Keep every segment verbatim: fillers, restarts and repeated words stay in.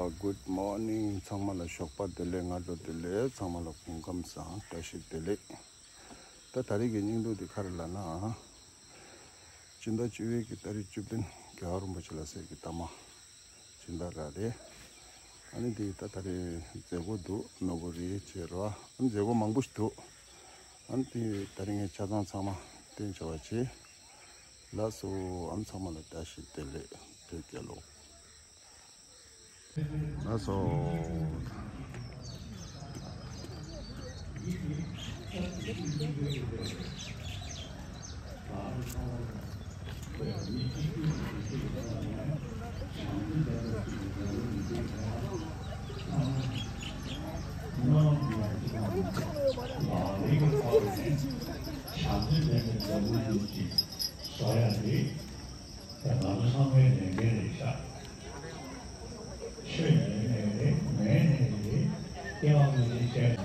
Good morning. ཚང་མ་ལ་ཞོགས་པ་བདེ་ལེགས། སྔ་དྲོ་བདེ་ལེགས། ཚང་མ་ལ་སྐུ་ཁམས་བཟང་། བཀྲ་ཤིས་བདེ་ལེགས། ད་ད་རེས་ཀྱི་བརྙན་ཐུང་འདི་ག་རེ་ལབ་ན། སྤྱི་ཟླ་བཅུ་པའི་གི་ཏ་རིག་བཅུ་བདུན་རྒྱལ་བ་རིན་པོ་ཆེ་ལ་སྲས་ཀྱི་ཐ་མ་སྤྱི་ཟླ་ར་རེད། ཨ་ནི་འདི་ད་ད་རེས་མཛད་སྒོ་འདུག་ནོར་བུ་རིའི་བྱེ་ར། ཨ་ནི་མཛད་སྒོ་མང་པོ་ཞིག་འདུག་ཨ་ནི་འདི་ད་རེས་ངས་ཆ་ཚང་ཚང་མ་བསྟན་བྱ་བ་བྱེད། ལགས་སོ། ཨ་ནི་ཚང་མ་ལ་བཀྲ་ཤིས་བདེ་ལེགས། བོད་རྒྱལ་ལོ། ལགས་སོ། བྱམས་བརྩེ་ལྡན་པའི་འཛམ་བུ་གླིང་གི་བཟོ་ཡ་དེ། ད་ང་ཚོ་ཚང་མའི་ལས་འགན་རེད་ཤག་ཆོས་ཉན་ནས་རེད། ཉན་ནས་རེད། སྐྱེ་བ་སྔ་ཕྱི་བཤད།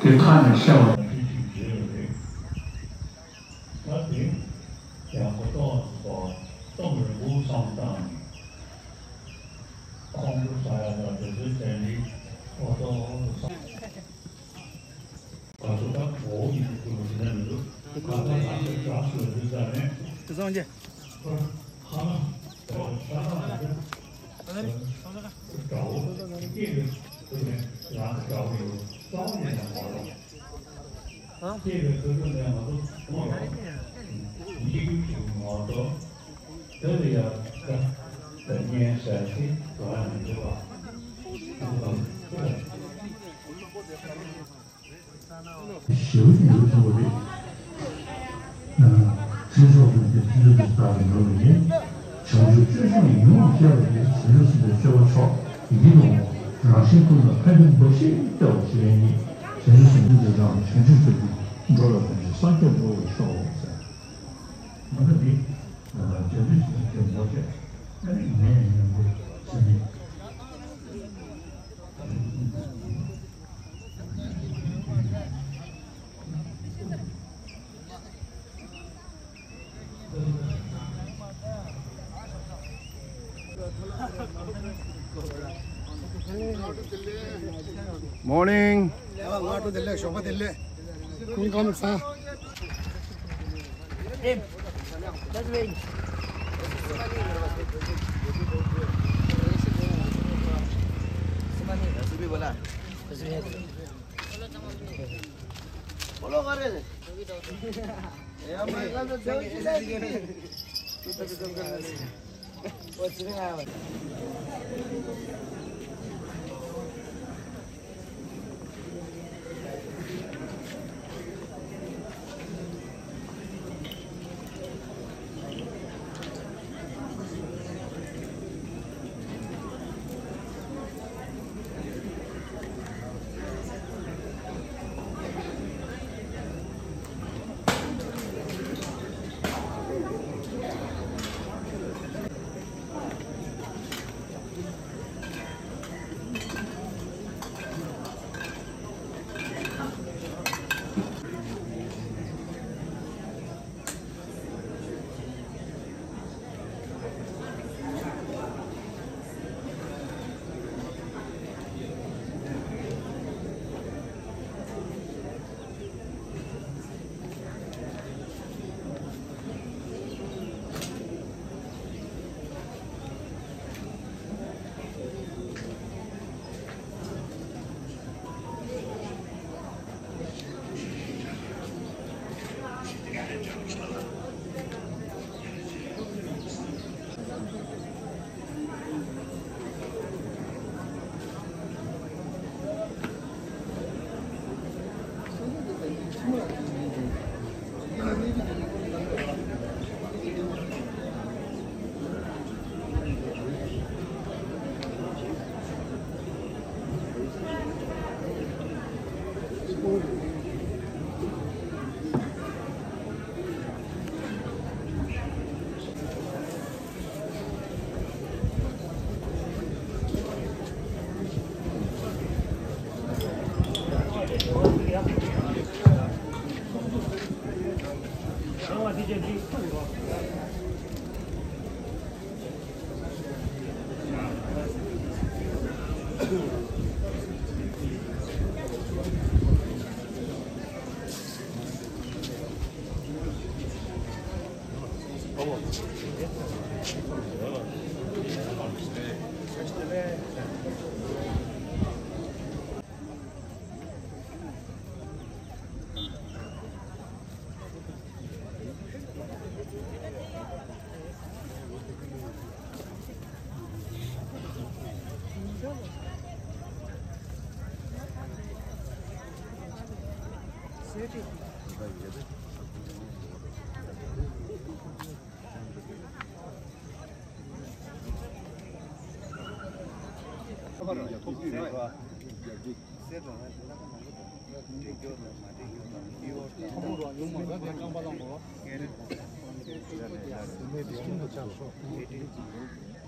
དེ་ཁ་ནས་བཤད་པ། ད་དེ་ཡང་གོ་ཏོག་ཙམ་སྟོང་རིང་པོ་བསམ་བཏང་ནས། ཁོང་ཁྲོ་ཟ་ཡ་དང་དེ་ཚོའི་དོན་རིག་གོ་ཏོག་ཙམ། ཞེའུ་ཡོད་ཚོ་རེད། ཨ། སྲིད་ཚོགས་ཀྱི་སྲིད་ཇུས་དེ་ལྟར་ཡོང་བ་ཡིན། བྱང་ཆུབ་སྤྱོད་མཆོག་ཡིད་འོང་སྐྱེ་བ་ཡི། བྱང་ཆུབ་སེམས་དཔའི་སྤྱོད་པ་མཆོག་ཡིད་ཀྱིས་ནོངས་པ། རང་གཞན་ཀུན་ལ་ཕན་པའི་འབའ་ཞིག་སྐྱེ་བར་བྱེད་མཁན་ཉིད། བྱང་ཆུབ་སེམས་དཔའི་སྤྱོད་པ་མཆོག་ཡིན། འགྲོ་ལ་ཕན་ཕྱིར་སངས་རྒྱས་འགྲུབ་པར་ཤོག་ཟེར། ང་ཚོ་འདི་བྱང་ཆུབ་སེམས་དཔའི་སྤྱོད་པ་མཆོག་ཨ་ནི་ངས་ཡིན་པའི་སེམས་ཉིད། Morning. ལས་ཀ་སྔ་དྲོ་བདེ་ལེགས། ཞོགས་པ་བདེ་ལེགས། སྐུ་ཁམས་བཟང་།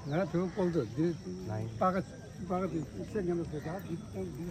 ང་དོན་ཀོལ་དུ་འདི་པ་ག་པ་ག་དེ་སེ་ངན་ལ་དེ་དག་འདི་གཏོང་འདི།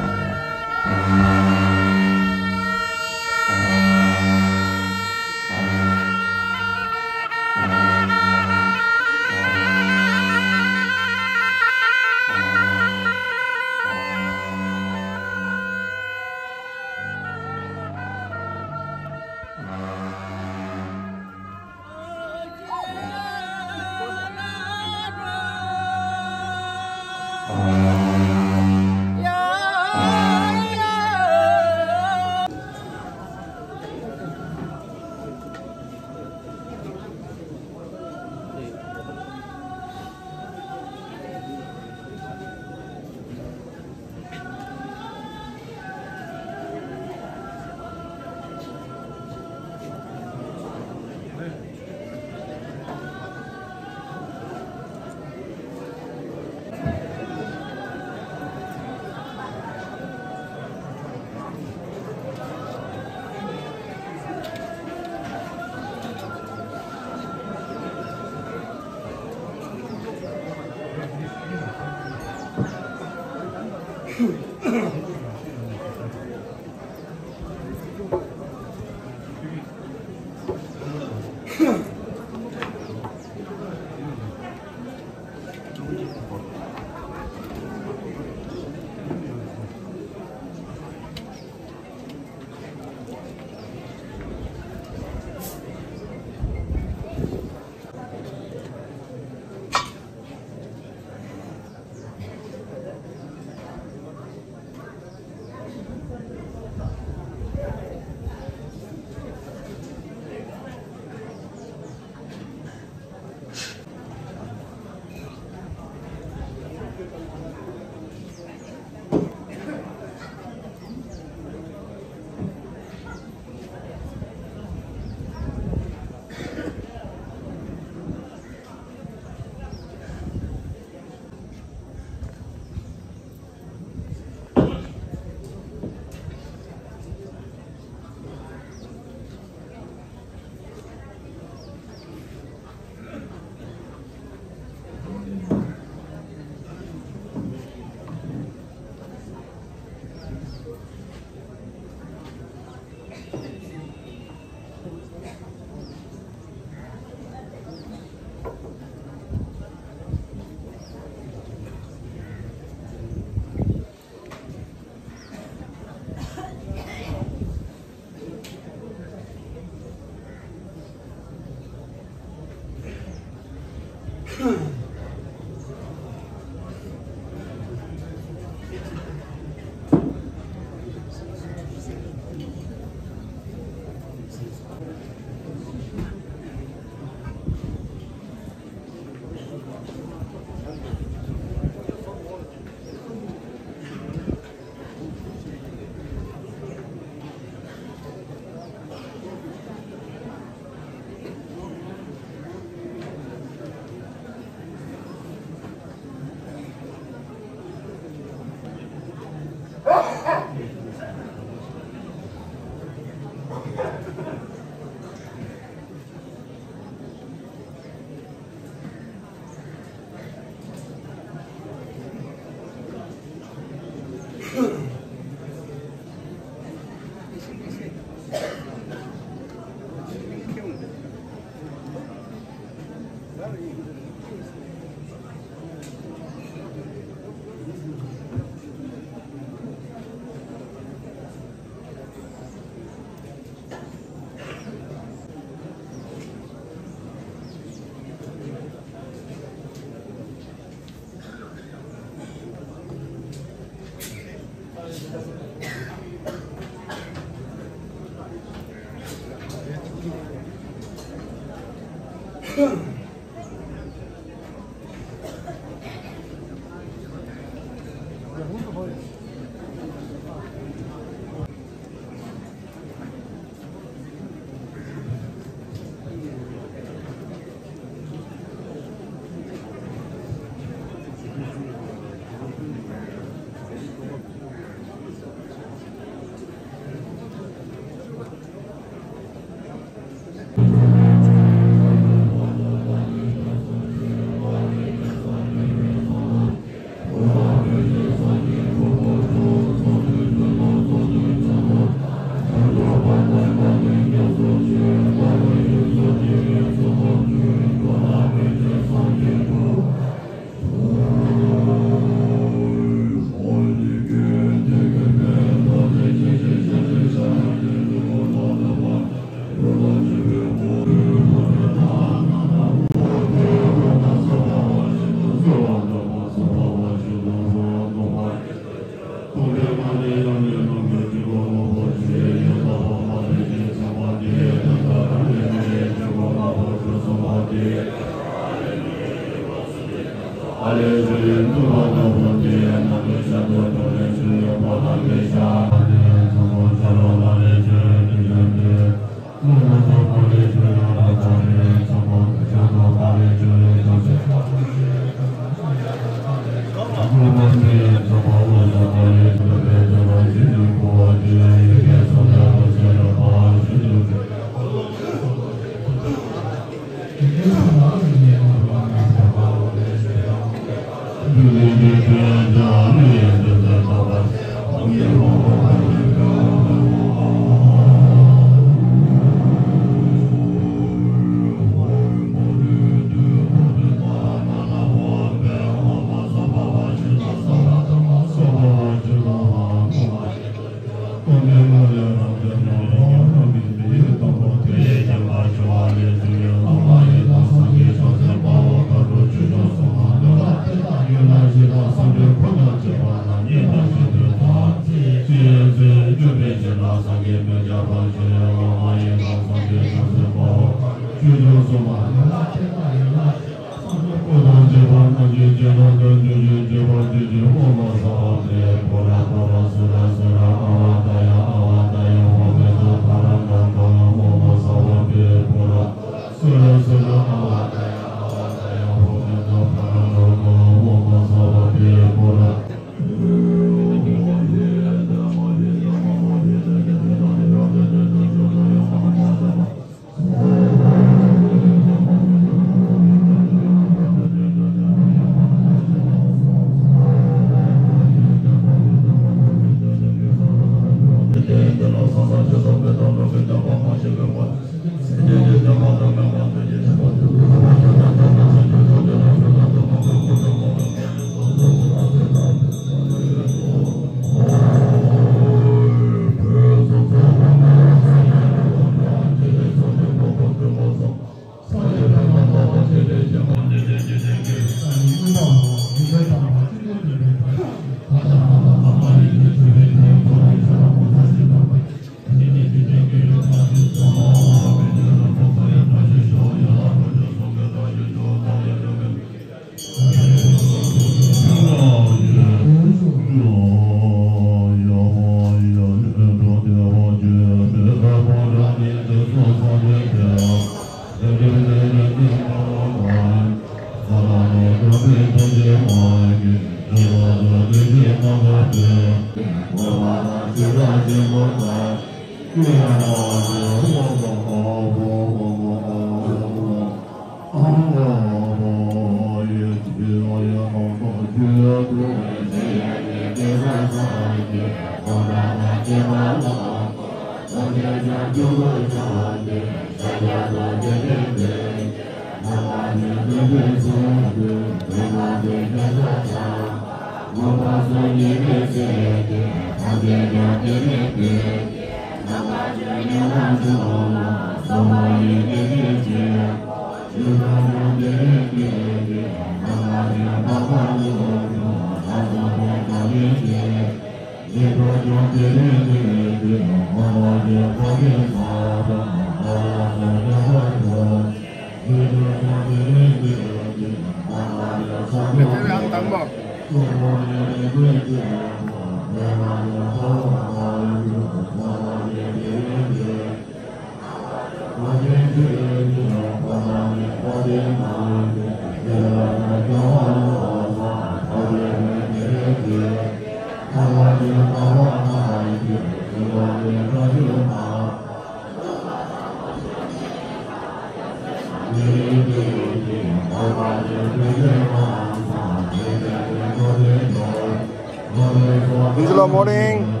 Angela, morning.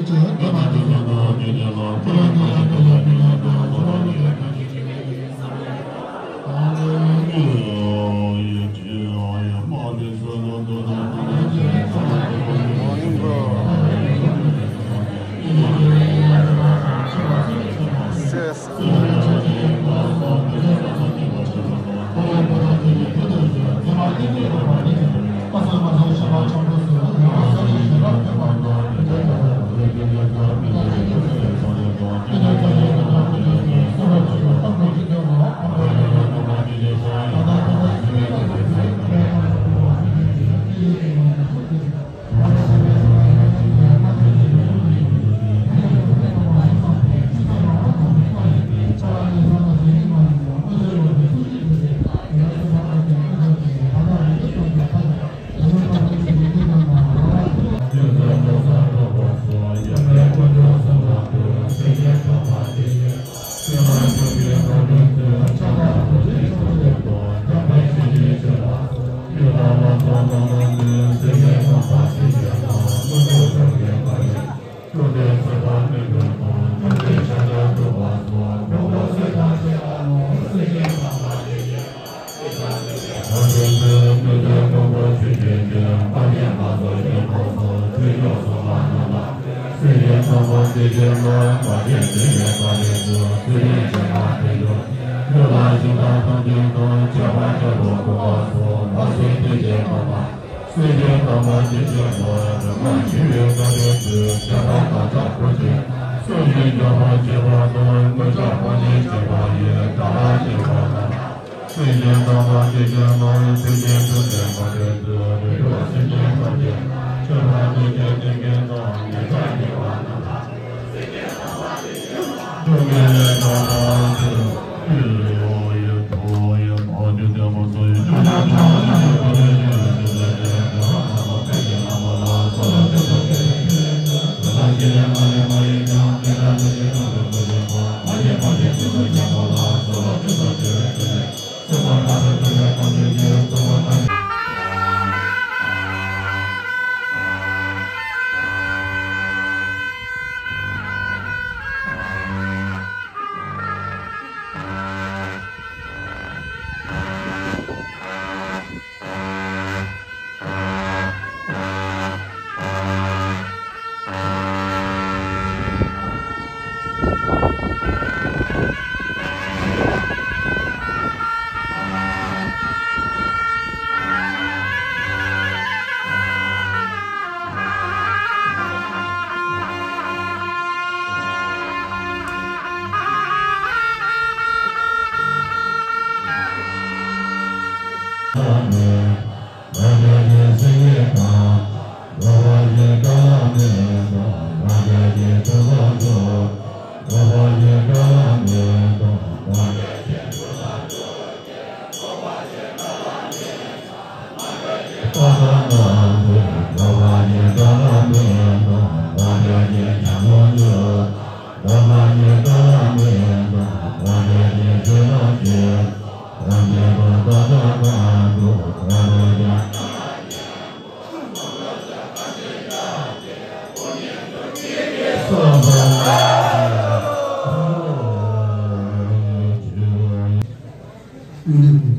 དངོས་གནས་གོ་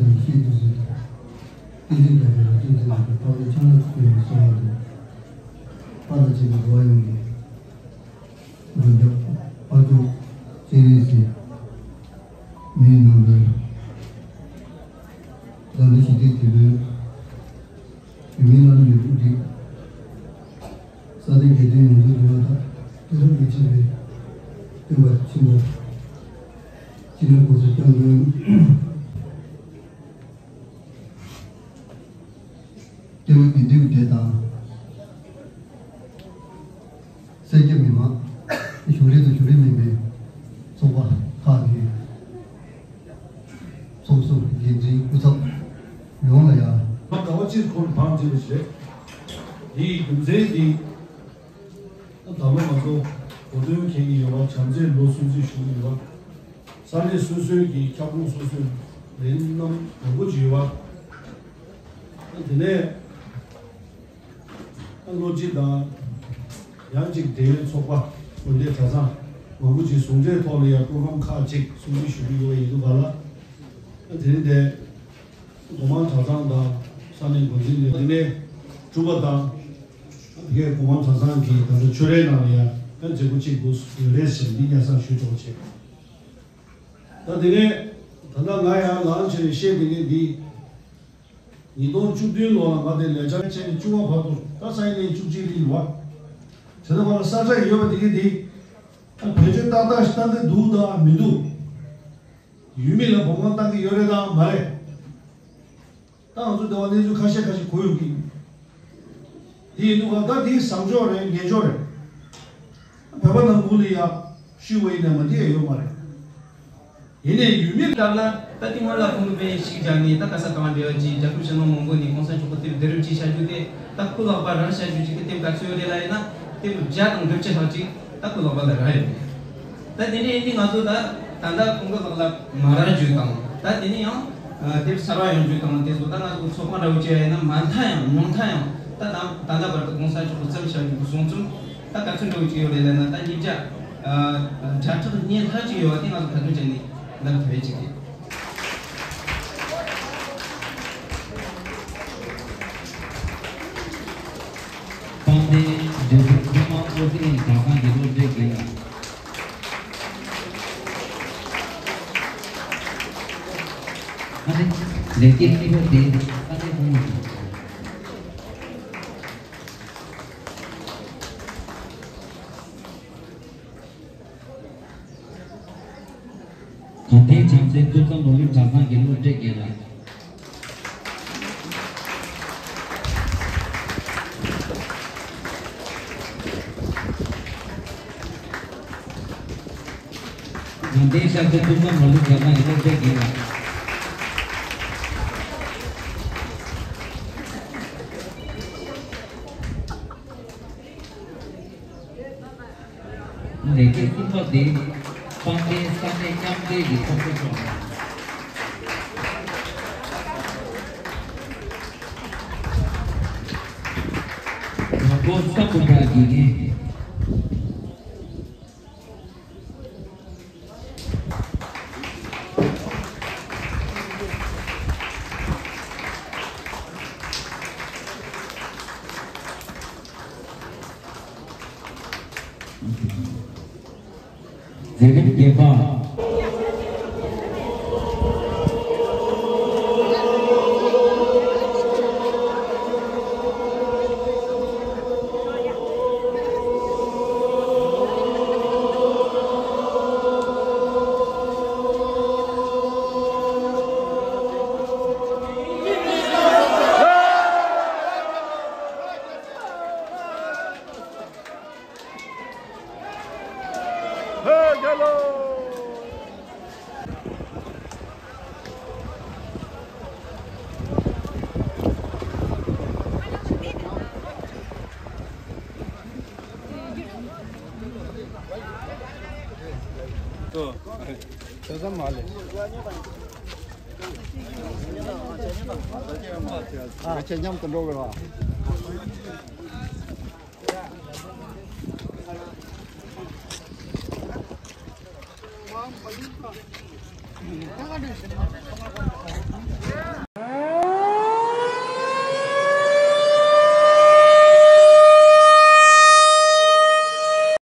ཐོས་ཤིན་ཏུ་གཟིགས། ཏན་ཏན་རྒྱ་བོད་རང་སྐྱོང་ལྗོངས་ཀྱི་དཔའ་བོའི་ཕྱག་ན་བསྐོར་བའི་གསོལ་བ་འདེབས། དཔའ་དང་བཅས་པའི་འགྲོ་བ་ཡོངས་ཀྱི་ལམ་རྒྱགས་དཔལ་འབྱོར་སྤྱན་རས་གཟིགས། མིའི་ནང་པའི་ལམ་འདི་ཞི་བདེའི་དེད་དཔོན། ཡུལ་མིའི་བླ་ན་མེད་པའི་དབུ་ཁྲིད། ས་སྟེང་རྒྱལ་བསྟན་ཡོངས་རྫོགས་ཀྱི་མངའ་བདག་སྐུ་ཚབ་ཀྱིས་མཁྱེན་པའི་སྟོན་པ་ཆེན་པོ། སྤྱི་ནོར་༸གོང་ས་༸སྐྱབས་མགོན་སྐྱབས་མགོན་དགེ་འདུན་གྱི་སྡེ་དང་། སེར་སྐྱ་མི་མང་། གཞུང་འབྲེལ་དང་གཞུང་འབྲེལ་མིན་པའི་ཚོགས་པ་ཁག་གི་ཚོགས་གཙོ་འགན་འཛིན་སྐུ་ཚབ་ཡོངས་ལ་ཡང་། མ་དགའ་བ་སྤྱིར་འཁོར་འཕང་འདི་རེ་རེད། འདིའི་རྒྱུ་མཚན་འདི། ད་ལོ་ང་ཚོ་གོ་སྟོན་མཁན་གྱི་ཡོད་པ། བྱམས་བརྩེའི་ལོ་སྲུང་བརྩི་ཞུ་གི་ཡོད་པ། ས་གནས་སོ་སོའི་གི་ཁྱབ་ཁོངས་སོ་སོའི་ལས་རྣམ་མང་པོ་ཅིག་ཡོད་པ། དེ་ནས་ཨ་བློ་སྐྱེད་དང་། ཡང་ཅིག་འབྲེལ་ཡོད་ཚོགས་པ་དགོན་སྡེ་གྲྭ་ཚང་མང་པོ་ཅིག་ཟུང་འབྲེལ་ཐོག་ལ་ཡང་པོ་རོ་གྷ་རམ་ཁག་ཅིག་སྲུང་བརྩི་ཞུ་རྒྱུ་ཡོད་པ་ཡིན་འདུག་ག་ལ། དེ་རིང་དེ་སྒོ་མང་གྲྭ་ཚང་དང་ས་གནས་འགོ་འཛིན་ནས་དེ་ནས་སྤྲུལ་པ་དང་དེ་གའི་སྒོ་མང་གྲྭ་ཚང་གི་ད་ལྟ་ཆོས་རའི་ནང་ལ་ཡང་ཡང་མཛད་སྒོ་ཅིག་འདུག་ཡོད་རེད་ཟེར་འདི་སྙན་སེང་ཞུ་ཆོག་བྱས། ད་དེ་ནས་ད་ལྟ་ང་ཡང་ལངས་བྱས་ནས་བཤད་དེ་ནས་འདི། ཉིས་སྟོང་བཅུ་བདུན་ལོ་ལ་ང་དེ་ལས་བྱ་བྱས་ནས་བཅུ་པ་བར་དུ་ད་ས་ཡིན་ནས་བཅུ་གཅིག་རེད་བ། དེ་ནས་བར་ལ་ས་ཆ་ཡོད་པ་དེ་གི་དེ། ད་བེད་སྤྱོད་ཏག་ཏག་ཞིག་བཏང་གི་འདུག་དང་མི་འདུག་ཡུལ་མི་ལ་བོང་བ་བཏང་གི་ཡོད་རེད་དང་མ་རེད། ད་ང་ཚོ་དེ་བ་གནས་ཚུལ་ཁ་ཤས་ཁ་ཤས་གོ་ཡོང་གི། དེ་ཡིན་དུས་ད་དེ་བཟང་ཕྱོགས་རེད་ངན་ཕྱོགས་རེད། བོད་པ་ནང་ཁུལ་ལ་ཡ་ཤུལ་བ་ཡིན་ནའི་མ་དེ་ཡ་ཡོད་མ་རེད། ཡིན་ནའི་ཡུལ་མི་ལ་ལ་ད་དེ་སྔོན་ལ་ཁོང་ཚོ་དཔེ་ཞིག་སྦྱར་ནས་ད་ག་ས་གང་འབྲེལ་བ་ཅིག་རྒྱལ་ཁབ་ཕྱི་ནང་མང་པོ་ནས་གོང་ས་མཆོག་གི་དེབ་བསྡུ་རུབ་ཅིག་བྱ་རྒྱུ་དེ་ད་ཁོ་ལག་པ་རར་བྱ་རྒྱུ་ཅིག་གི་དེབ་ག་ཚོད་ཡོད་རེད་ལ་ཡིན་ན་དེབ་བརྒྱ་དང་དགུ་བཅུ་ལྷག་ཅིག་ད་ཁོ་ལག་པ་ལ་རག་ཡོད་རེད། ད་དེ་འདྲ་ཡིན་དུས་ང་ཚོ་ད་ད་ལྟ་ཁོང་ཚོ་ལག་ལ་མ་རག་རྒྱུ་དང་ད་དེ་ནས་ཡང་དེབ་གསར་བ་ཡོང་རྒྱུ་དང་དེ་ཚོ་ད་ང་ཚོ་ཚོགས་ཁང་འདྲ་བོ་ཅིག་ཡིན་ན་མ་མཐའ་ཡང་ཉུང་མཐའ་ཡང་ད་ད་ད་ལྟ་བར་དུ་གོང་ས་མཆོག་གི་བརྩམས་བཞག་རྒྱུ་གི་གསུང་རྩོམ་ད་ག་ཚོད་འདྲ་བོ་ཅིག་ཡོད་རེད་ལབ་ན་ད་ཉིས་བརྒྱ་བརྒྱ་ཕྲག་གཉིས་ལྷག་ཅིག་ཡོད་པ་དེ་ང་ཚོ་ཁ་ཐུག་བྱས་ནས་ལབ་ཐུབ་པའི་ཅིག་རེད། དཔལ་ལྡན་འབྲས་སྤུངས་ཀུན་དབང་བློ་གྲོས་གླིང་གྲྭ་ཚང་གི་སློབ་གྲྭའི་རྒན་ལགས། ཨ་ནི་ལས་ཀའི་སྐྱིད་པོ་དེ་ཨ་ནི་ཁོང་གིས། དགའ་ལྡན་བྱམས་བརྩེ་ཐུགས་བསམ་ནོར་གླིང་གྲྭ་ཚང་གི་སློབ་གྲྭའི་རྒན་ལགས། དགའ་ལྡན་ཤར་རྩེ་ཐུགས་བསམ་ནོར་གླིང་གྲྭ་ཚང་གི་སློབ་གྲྭའི་རྒན་ལགས། ལས་ཀའི་སྐུད་པ་དེ་དཔལ་ལྡན་ས་གནས་མཉམ་འབྲེལ་གྱི་ཚོགས་གཙོ་མཆོག་ལ། དྲག་པོ་ས་བུ་དྲག་དགེ་རྒན། མཛད་རིམ་བརྒྱད་པ། ཨ་ཁྱེད་མཉམ་དུ་འགྲོ་དགོས་ར།